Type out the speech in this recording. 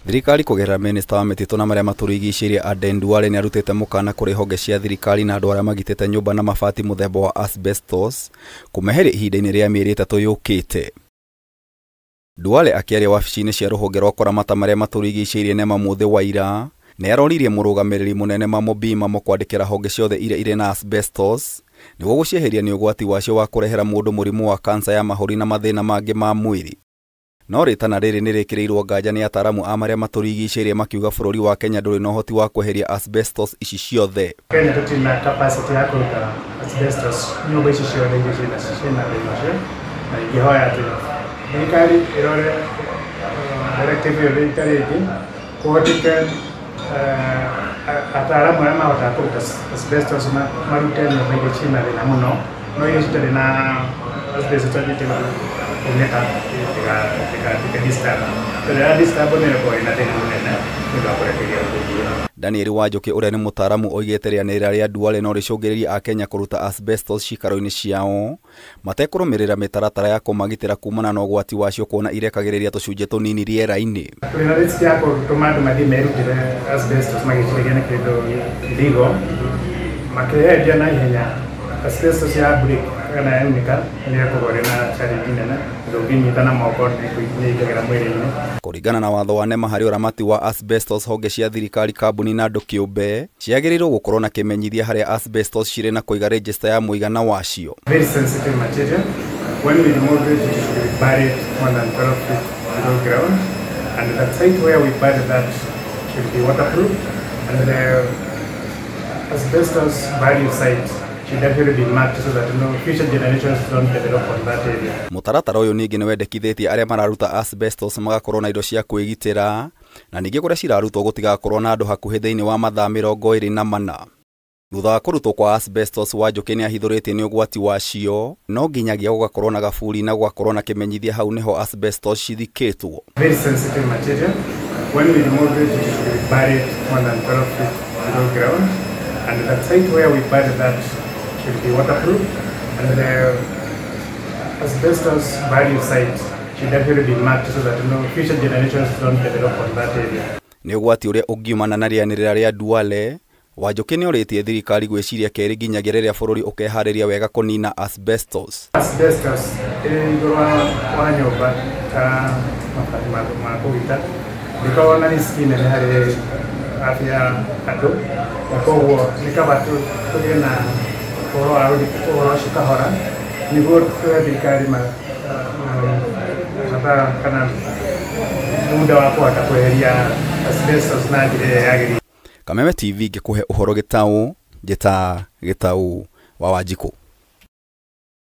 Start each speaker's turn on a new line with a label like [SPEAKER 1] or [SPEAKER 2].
[SPEAKER 1] Thirikari kũgerera minista wa mĩtitũ na marĩa matũrigicĩirie Aden Duale nĩarutĩte mũkana kũrĩ honge cia thirikari na andũ arĩa magitĩte nyũmba na mabati mũthemba wa asbestos kũmeheria ihinda-inĩ rĩa mĩeri 3 yũkĩte. Duale akĩaria wabici-inĩ cia rũhonge rwa kũramata marĩa matũrigicĩirie NEMA mũthĩ wa ira nĩaroririe mũrũgamĩrĩri mũnene Mamo B Mamo kwandĩkĩra honge ciothe iria irĩ na asbestos nĩguo gũcieheria nĩ ũgwati wacio wa kũrehera mũndũ mũrimũ wa kansa ya mahũri na mathĩna mangĩ ma mwĩrĩ. No rĩtana rĩrĩ nĩrĩkĩrĩirwo nganja nĩ ataaramu a marĩa matũrigicĩirie makiuga bũrũri wa Kenya ndũrĩ na ũhoti wa kweheria asbestos ici ciothe.
[SPEAKER 2] Kenya tũtirĩ na capacity ya kũruta asbestos nyũmba ici ciothe iria ciĩna thĩna ũcio, na ingĩhoya atĩ thirikari ĩrore directive ĩyo rita rĩngĩ kũhoteke ataaramu arĩa mahotaga kũruta asbestos marute nyũmba iria ciĩna thĩna mũno, no iria citarĩ na asbestos kuneka tika disturb tondũ ya disturb nĩ ĩkoragwo ĩna thĩna mũnene nĩ ũndũ wa kũrekereria rũkũngũ.
[SPEAKER 1] Daniel Wanjũkĩ ũrĩa nĩ mũtaaramu oigĩte rĩanĩrĩra rĩa Duale no rĩcũngĩrĩrie Akenya kũruta asbestos ciikaro-inĩ ciao matekũrũmĩrĩra mĩtaratara ya kũmagitĩra kumana na ũgwati wacio kuona irekagĩrĩria tũcunjĩ tũnini rĩera-inĩ.
[SPEAKER 2] Tũrĩ na risk ya gũtũma andũ mathiĩ merutĩre asbestos magĩciragia nĩ kĩndũ illegal, makĩendia na ihenya asbestos ya break kana yaunĩka nĩ ĩkoragwo ĩrĩ na challenge nene tondũ ũngĩnyita na moko nĩ ĩingagĩra mwĩrĩ-inĩ.
[SPEAKER 1] Kũringana na watho wa NEMA harĩ ũramati wa asbestos, honge cia thirikari, kambuni na andũ kĩũmbe ciagĩrĩirwo gũkorwo na kĩmenyithia harĩa asbestos cirĩ na kũiga register ya mũigana wacio.
[SPEAKER 2] Very sensitive material. When we remove it, it should be buried more than 12 feet below ground, and the site where we bury that should be waterproof, and the asbestos burial site should actually be marked so that no future generations don't develop on that area.
[SPEAKER 1] Mũtaratara ũyũ ningĩ nĩwendekithĩtie arĩa mararuta asbestos magakorwo na indo cia kwĩgitĩra na ningĩ kũrĩa cirarutwo gũtigakorwo na andũ hakuhĩ thĩinĩ wa mathaa 24. Thutha wa kũrutwo kwa asbestos, Wanjũkĩ nĩahithũrĩtie nĩ ũgwati wacio no nginyagia gũgakorwo na gaburi na gũgakorwo na kĩmenyithia hau nĩho asbestos cithikĩtwo.
[SPEAKER 2] Very sensitive material. When we remove it, it should be buried more than 12 feet below ground, and the site where we bury that should be waterproof, and the asbestos burial site should actually be marked so that no future generations don't develop on that area.
[SPEAKER 1] Nĩ ũgwati ũrĩa ũngiumana na rĩanĩrĩra rĩa Duale, Wanjũkĩ nĩorĩtie thirikari gwĩciria kerĩ nginyagia rĩrĩa bũrũri ũkeharĩria wega kũnina asbestos.
[SPEAKER 2] Asbestos ĩrĩ igũrũ wa nyũmba ta mabati ma kũgita ndĩkoragwo na risk nene harĩ afya ya andũ, na koguo nĩ kaba tũgĩe na ũhoro wa ũhoro ũcio kahora nĩguo tũhe thirikari mathaa kana muda wa kũhota kweheria asbestos na njĩra ĩrĩa yagĩrĩire.
[SPEAKER 1] Kameme TV ngĩkũhe ũhoro gĩtaũ, njĩta Gĩtaũ wa Wanjikũ.